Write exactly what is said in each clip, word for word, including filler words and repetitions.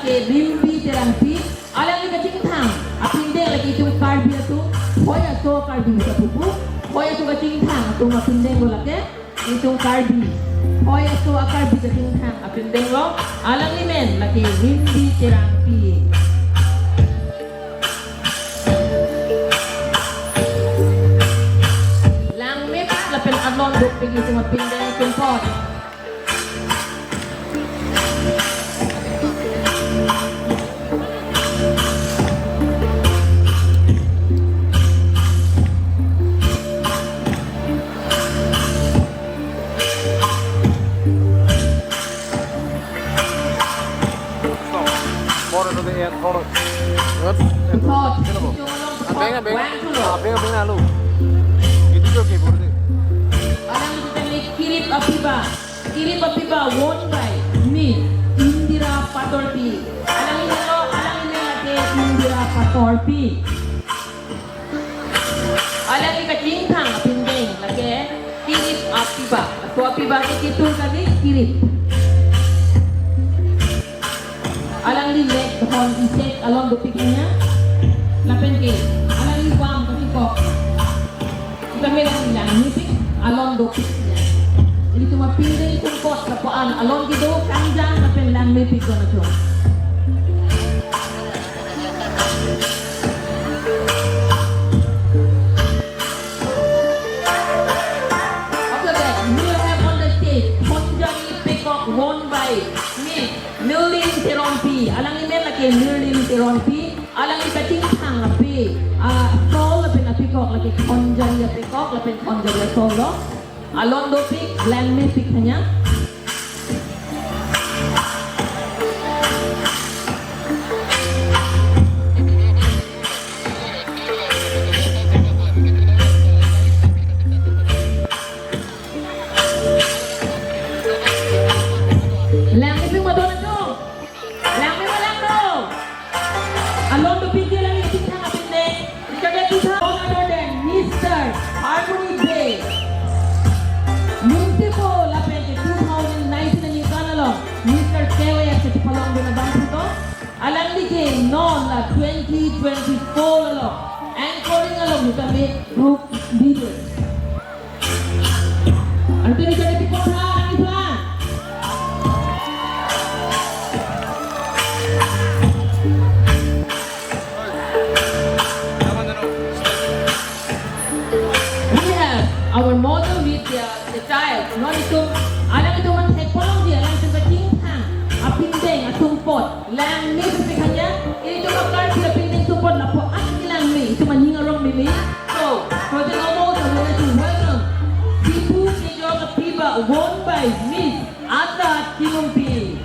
Rimbi Terangpi, alangli kachingthang apindeng lake itum Karbi atum, hoi aso Karbi sa pupu, hoi aso kachingthang atum apindeng lo lake, itum Karbi, hoi aso a-Karbi kachingthang apindeng lo, alangli men lake Rimbi Terangpi. Langmepik lapen alon dopik itum apindeng sumpot. Bor itu deh, ya, thor. Thor. Abeng, abeng. Thor. Abeng, abeng, lalu. Itu juga keyboard deh. Alangli kirip apiba. Kirip apiba won by Miss Indira Patorpi. Alangli helo, alangli men lake Indira Patorpi. Alangli kachingthang apindeng lake kirip apiba. Laso apiba ke kitur kali kirip. Alangli lek hon isek alon dopik hanya. Lapen ke alangli bam kachikok. Kami langmepik alon dopik hanya. Ilitum apindeng sumpot lapuan alon kedo kangjang lapen langmepik don atum. After that, we will have on the stage Thongjari Pekok won by Miss Nirlin Teronpi. Alangli men lake Nirlin Teronpi. Alangli kachingthang ape, ah, sol lapen apekok lake Thongjari apekok lapen Thongjari asol lo. Alon dopik, langmepik hanya. Langmepik ma don atum. Langme ma langno. Alon dopik ke alangli kachingthang apindeng. Richard Debtitha, none other than Mister Harmony Bey. Mungtipo lapen ke two thousand nineteen aningkan along Mister K Y F chepalongdun abang puto. Alangli ke non la twenty twenty-four along anchoring along vitamin group leader. Ante ni jadi pipotha, Rani Phan. We have our mother with the, the child. Non itum, alanglitum an thek polong di, alanglitum kachingthang apindeng asumpot. Langmepik hanya, ilitum a-Karbi apindeng sumpot lapuan ke langme, itum aning arong meme. So, for the moment, I would like to welcome Sibu Kejok apiba won by Miss Asa Timungpi.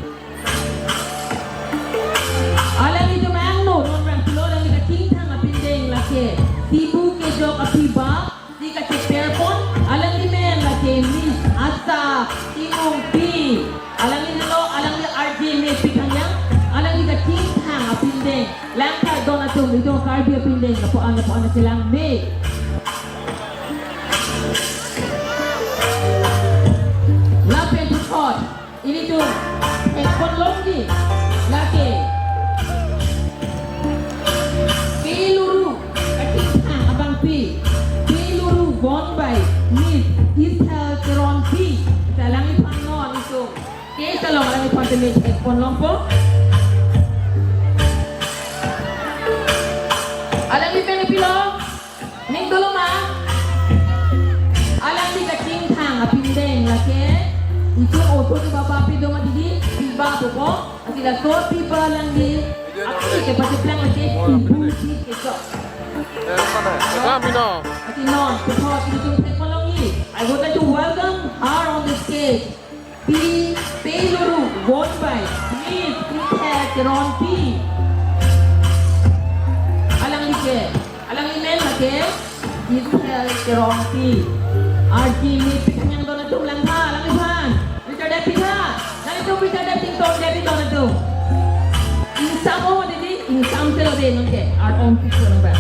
Alanglitum angno, non rang pulo, alangli kachingthang apindeng lake Sibu Kejok apiba, si kacheperpon, alangli men lake Miss Asa Timungpi. Alangli helo, alangli R J mepik hanya, alangli kachingthang apindeng. Langtha don atum, itum Karbi apindeng, lapuan, lapuan, langme. Lapen puthot, ilitum thekpon longji, lake Peluru, kachingthang abangpi, Peluru won by Miss Ethel Teronpi. Alangli phan non itum. Ke salong alangli phan teme thekpon longpo. Alangli pen pilo. Ning dolo ma. Alangli kachingthang apindeng lake. Itum oso ke baba pi do ma didi, piba pupo. Lasi laso piba alangli. Api ke pacheplang lake Sibu Kejok. Kami no. Lasi non, puthot ilitum thekpon longji. I would like to welcome her on the stage. Pi, Peluru, won by Miss Ethel Teronpi. Alangli ke, alangli men lake Ethel Teronpi. R J mepik hanya don atum langtha, langtha. Richard Debtitha, nanglitum Richard Debtitha, Debtitha don atum. Ingsam o didi, ingsam selo de nonke, art on picture number.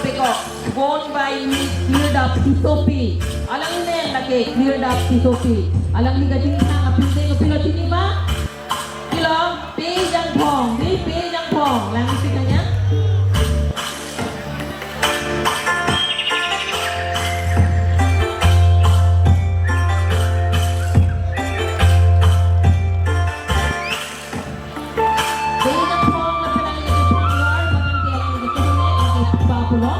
Pekok, won by Miss Hilda Tisopi. Alangli men lake Klirdap Tisopi. Alangli kachingthang apindeng kopilo chini ma? Pilo, Pe Jangphong, di Pe Jangphong. Langpik nangji. Pe Jangphong lapen alangli kethangvar, matan ke alangli kethangvar, alangli pa pulo.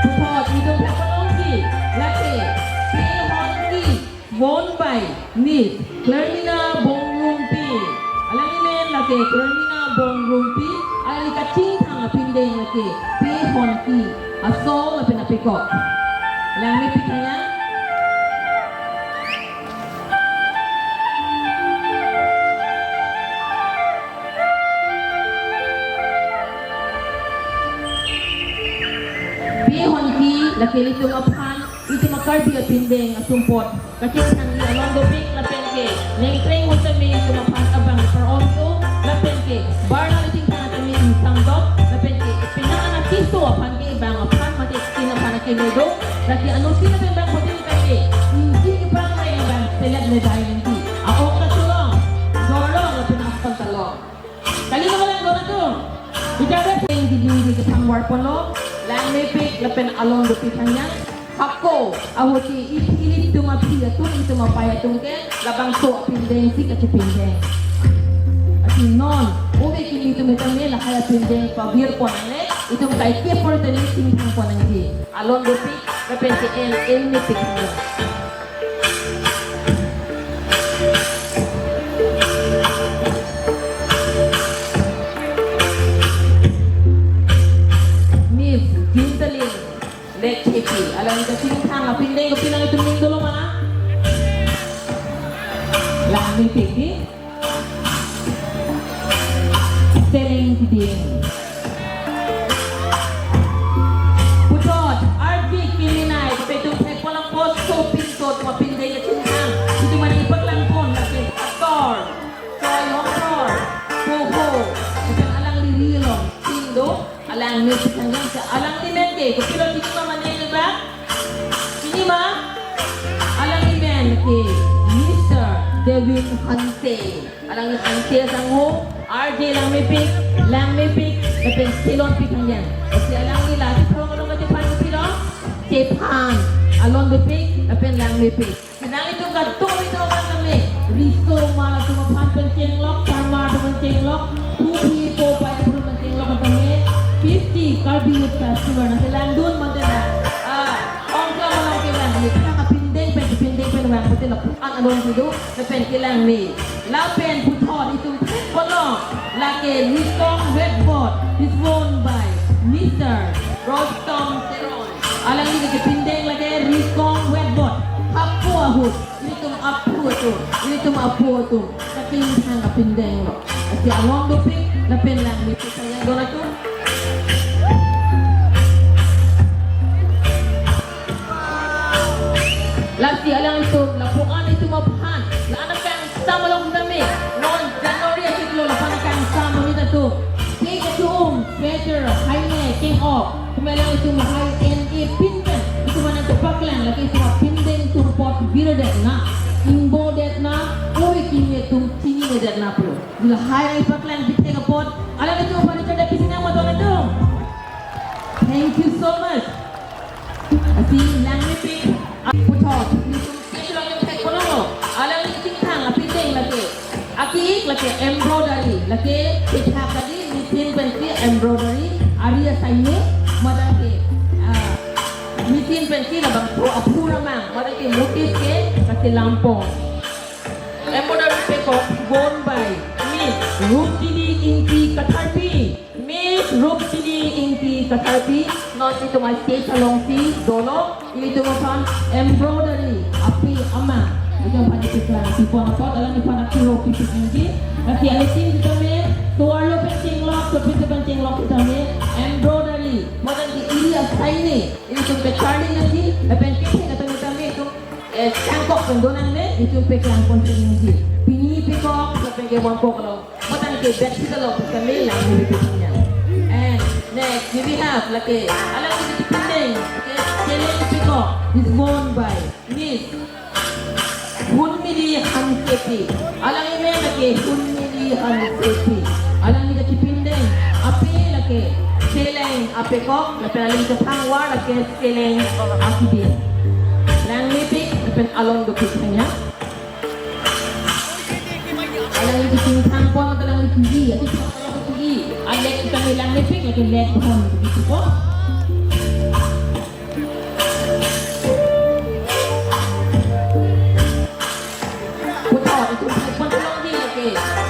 Puthot, itum thek ponlongji, lake, Pe Honki, won by Miss Clermina Bongrungpi. Alangli men lake Clermina Bongrungpi, alangli kachingthang apindeng lake Pe Honki, asong lapen apekok. Langmepik nangji. Pe Honki, lake ilitum aphan, itum a-Karbi apindeng asumpot kachingthangji along dopik, lapen ke ningkreng un tame itum aphan abang par-on tu, lapen ke barna le chingthang tame ingsang dok, lapen ke penang anak keso aphan ke ibang aphan mate skin aphan akeme do, lake anuttin lapen bang hotel tame ingki kepang reng abang selet le dai nangji. A-ok ta cholong, dor long lapen apan ta long. Kali nang lang dona tu. Bicara peng di di di kethangvar ponlo. Langmepik lapen along dopik thangyang. Hako, ahut ke ilitum aphi atum, itum apei atum ke labangso apindeng si kachipindeng. Ati non, ove kimi itum itum ne lahai apindeng pavir pon ne, itum kai ke por tani chingthang pon nangji. Along dopik, lapen ke en, en mepik. Miss Jintalin Lekthepi, alangli kachingthang apindeng kopilo itum ning dolo ma? Langmepik di. Seleng Kiding. Puthot, ardi kilinai, pe itum thek ponlong apot, sopintot, apindeng kachingthang. Itum mani paklang pon, lake Ator, Choi Hongthor, Poho, itum alangli ri along, Tindo, alangmepik thangyang, alangli men ke, kopilo chini ma mane le ba? Chini ma? Alangli men ke, Mister Devin Hanse. Alangli Hanse asangho, R J langmepik, langmepik, lapen Silonpik thangyang. Lasi alangli la chephan along kachephan kopilo? Chephan. Along dopik, lapen langmepik. Alangli atum kadokave atum aphan tame, riso mal atum aphan pen chenglok, farmer atum aphan chenglok, puthi po pai atum aphan chenglok tame, fifty Karbi Youth Festival nangkelangdun mate na. Ah, ongkla malong kelang, ye kang apindeng pen, apindeng pen vang mate lapu-an along kedo, lapen kelang me. Lapen puthot itum thek ponlong, lake Rikong Wetbot, is won by Mister Rostom Teron. Alangli kachipindeng lake Rikong Wetbot. Hapu ahut, ilitum aphu atum, ilitum aphu atum kachingthang apindeng lo. Lasi along dopik, lapen langmepik thangyang dona tu. Lasi alanglitum lapu-an itum aphan, la-an akangsam along tame, non January achiklo lapu-an akangsam monit atum, ke ketum, sweater, haine, keng-ok, tame alanglitum lahai en-e pin pen itum aphan nangkepaklang, lake itum apindeng atum apot virdetna, ingboldetna, ove kimi atum chinivedetna pulo. Lahai nangkepaklang pithek apot, alanglitum aphan itum da pisi nang maton atum. Thank you so much. Lasi langmepik, ah, puthot, itum kechelo itum thek ponlonglo. Alangli kachingthang apindeng lake, aki-ik lake embroidery, lake pithak kadi machine pensi embroidery, ari asaine, mate ke, ah, machine pensi labangso aphu ramang, mate ke motif ke kachelampon. Embroidery pekok won by Miss Ruptini Ingti Katharpi. Miss Ruptini Ingti Katharpi, non itum a-stage alongsi dolo, ilitum aphan embroidery api ama, itum aphan ipiklang pipon apot, alangliphan akiro pipik nangji. Lasi alutin sitame, tovar lo pen chenglok, sopin pen chenglok sitame, embroidery, mate ke iri asaine, ilitum peklarli nangji, lapen kethek atum sitame, itum, eh, changkok pen donangne, itum peklang pon nangji. Pini pekok, lapen ke wangkok lo. Mate Bed sita lo kami lang ni bikin niya. And next, we have lake, alang ni pindeng, lake, cheleng piko is won by Miss Hunmili Hansepi. Alang ni men lake Hunmili Hansepi. Alang ni kachipindeng ape lake cheleng apekok, lapen alang ni kathang award lake cheleng akidin. Lang ni pik, lapen along dopik hanya. Alang ni kachingthang pon, alang ni kachingthang pon, alang ni kachingthang pon. Alek kita ni lang ni pik, lake lek pon, gitu po. Puthot, itum thek pon longji lake.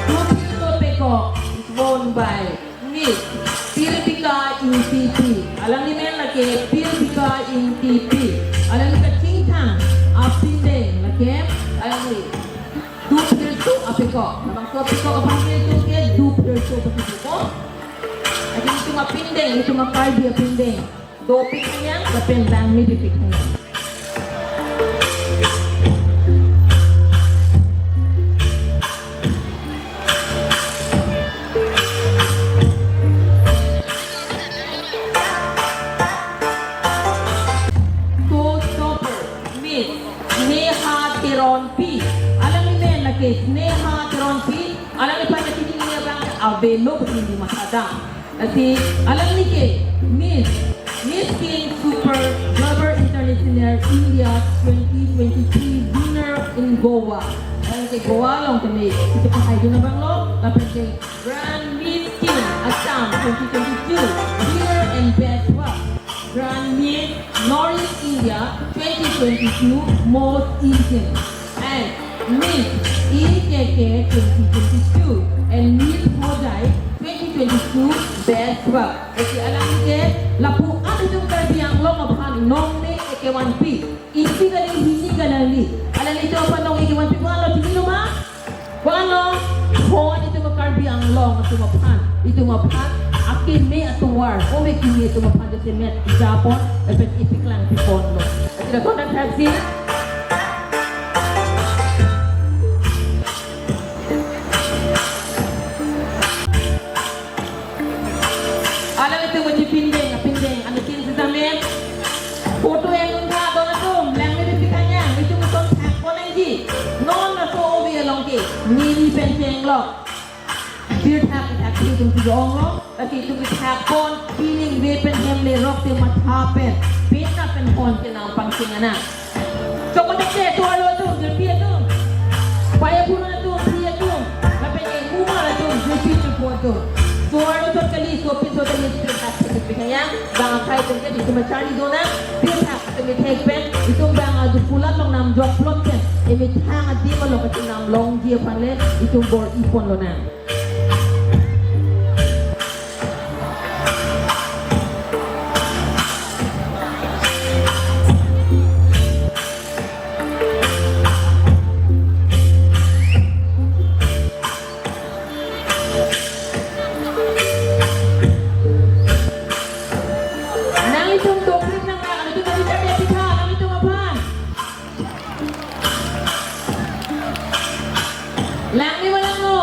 Dopik dopik ko, is won by Miss Pirpika Ingtipi. Alang ni men lake Pirpika Ingtipi. Alang ni kachingthang apindeng lake, alang ni du phirso apekok. Labangso apekok aphan ke itum ke du phirso apekok. Lake itum apindeng, itum a-Karbi apindeng. Dopik hanyang, lapen lang ni dopik hanyang. Showstopper, Miss Sneha Teronpi. Alang ni men lake Sneha Teronpi. Alang ni panya kini ni abang avelo putri di masada. Lasi, alang ni ke Miss, Miss Teen Super Blubber International India twenty twenty-three winner in Goa. Alang ke Goa along kami, kita pahai dun abang lo, lapen ke Grand Miss Teen Assam twenty twenty-two winner and best work. Grand Miss North East India twenty twenty-two most Asian. And Miss E K K twenty twenty-two and Miss Hojai twenty twenty-two best work. Lasi alang ke lapu-an itum Karbi Anglong aphan nongle kevanpi. Isi kali, hini kali, alang itum aphan nongle kevanpi. Ko-an lo, chini lo ma? Ko-an lo? Ko-an itum Karbi Anglong atum aphan, itum aphan akeme atovar, ome keme atum aphan jasemet japon, lapen ipiklang pipon lo. Kita kontak taxi. Alang itum kachipindeng, pindeng, anu tin sitame. Photo en un tha, don atum, lang ni dopik hanyang, itum atum thak pon nangji. Non laso ove along ke, neli pen chenglok. Pirthak, thak, itum si ong lo, lasi itum thak pon, piningve pen hem lerok te matha pen, pena pen pon ke nangpangcheng ana. Chokot te, so-arlo atum, jirpi atum. Pai aphurun atum, phi atum. Lapen ke mumar atum, jirpi jirpo atum. So-arlo chot kali, sopin chot kali, jirpi tak, jirpi kaya. Bang akhai atum ke, itum charli dona. Jirpi tak, itum thek pen. Itum bang adu pulat long nam jok plot pen. Imi thang adim along itum nam longji aphan le, itum bor-i pon lonang. Nanglitum dokrit nang, nanglitum dokrit nang, nanglitum aphan. Lang ni ma langno?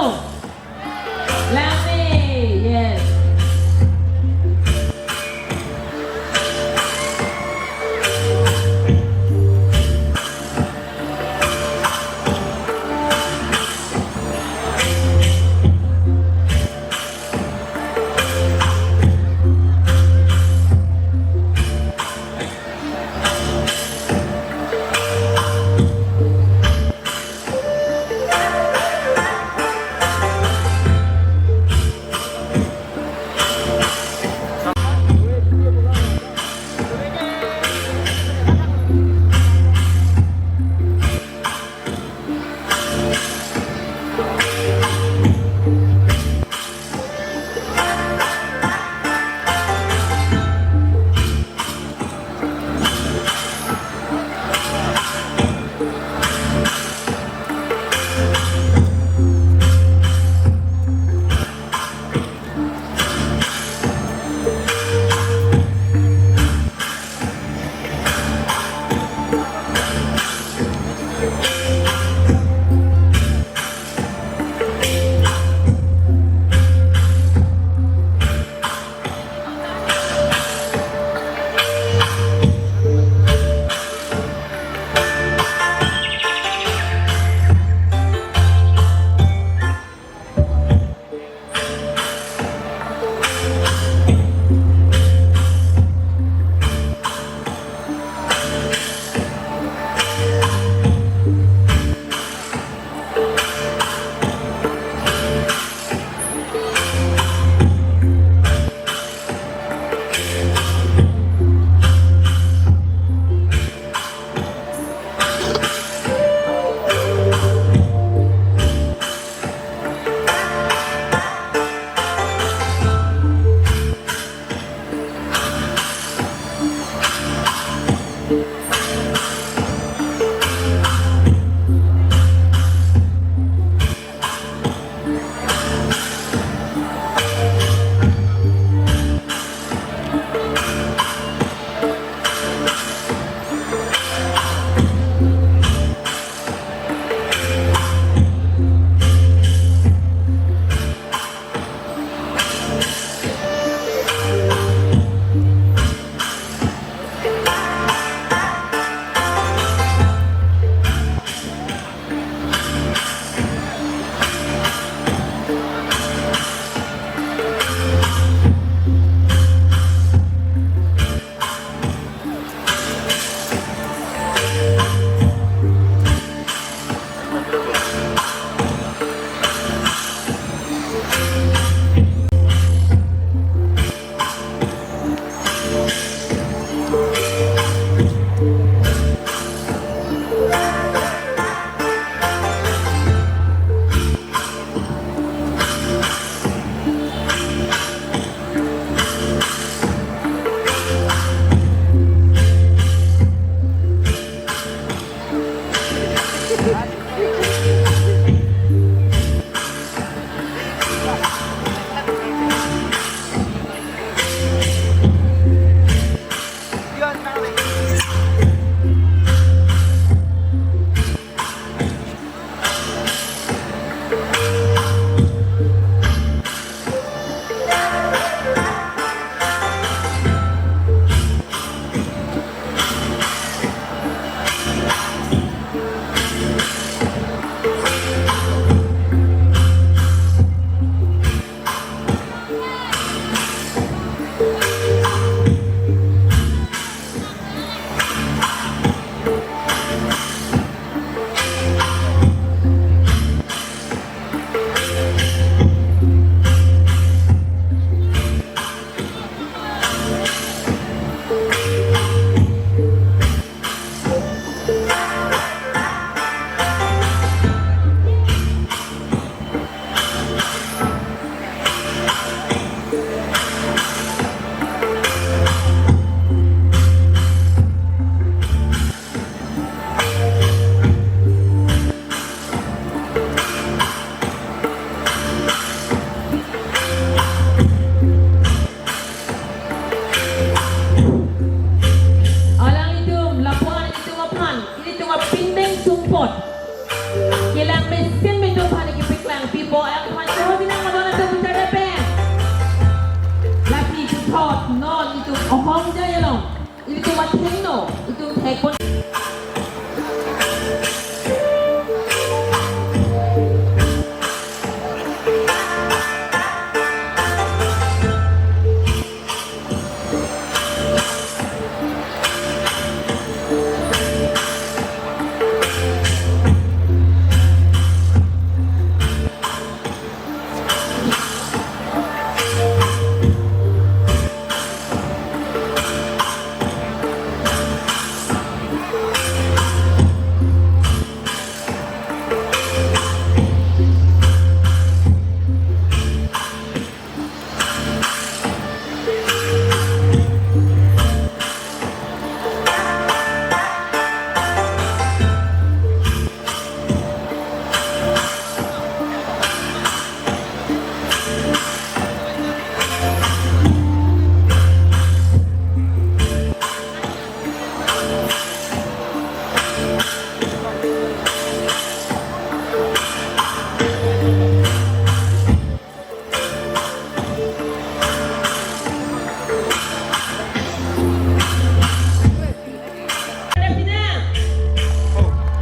Thengno, itum thekpon.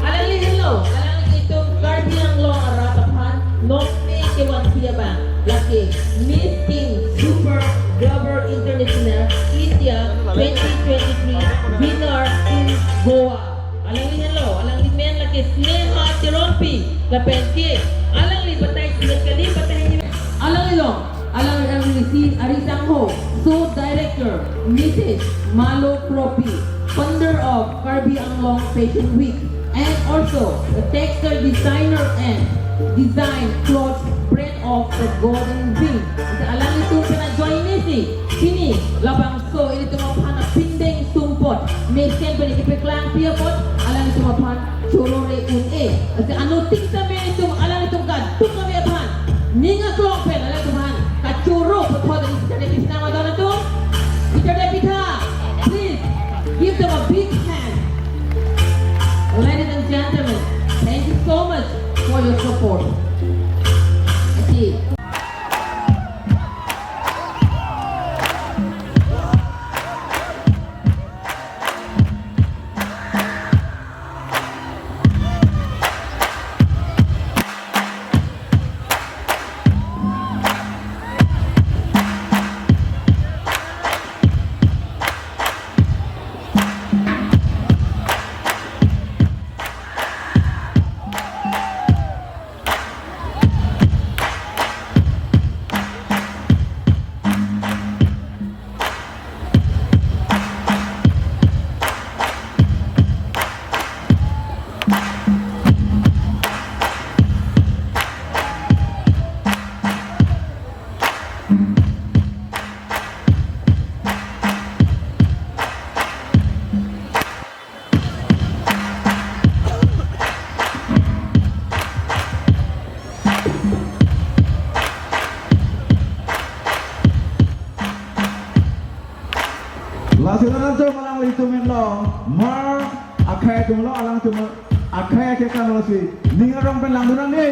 Alangli henlo, alangli itum Karbi Anglong arat aphan nokne kevan pia abang, lake Miss Teen Super Gabber International India twenty twenty-three winner in Goa. Alangli henlo, alangli men lake Sneha Terompi, lapen ke alangli batai simet kali, batai ni. Alangli long, alangli, alangli si ari sangho, so director, Missus Malo Kropi, founder of Karbi Anglong Fashion Week, and also the textile designer and design clothes brand of the Golden Wing. Ante alanglitum pen ajoine si, pini labangso ilitum aphan apindeng sumpot mesen pen kepeklang pia apot, alanglitum aphan choro re un-e. Ante anuttin tame itum alanglitum kaduk kami aphan ning aklong pen alanglitum aphan kachoro puthot, isi chade pithang adon atum. Isi chade pitha. Please give them a big hand. Ladies and gentlemen, thank you so much for your support. Thank you. Lasi nantum alanglitum henlo, mar akhei atumlo, alangtum akhei akhei kan lasi ning arong pen langdun nangji.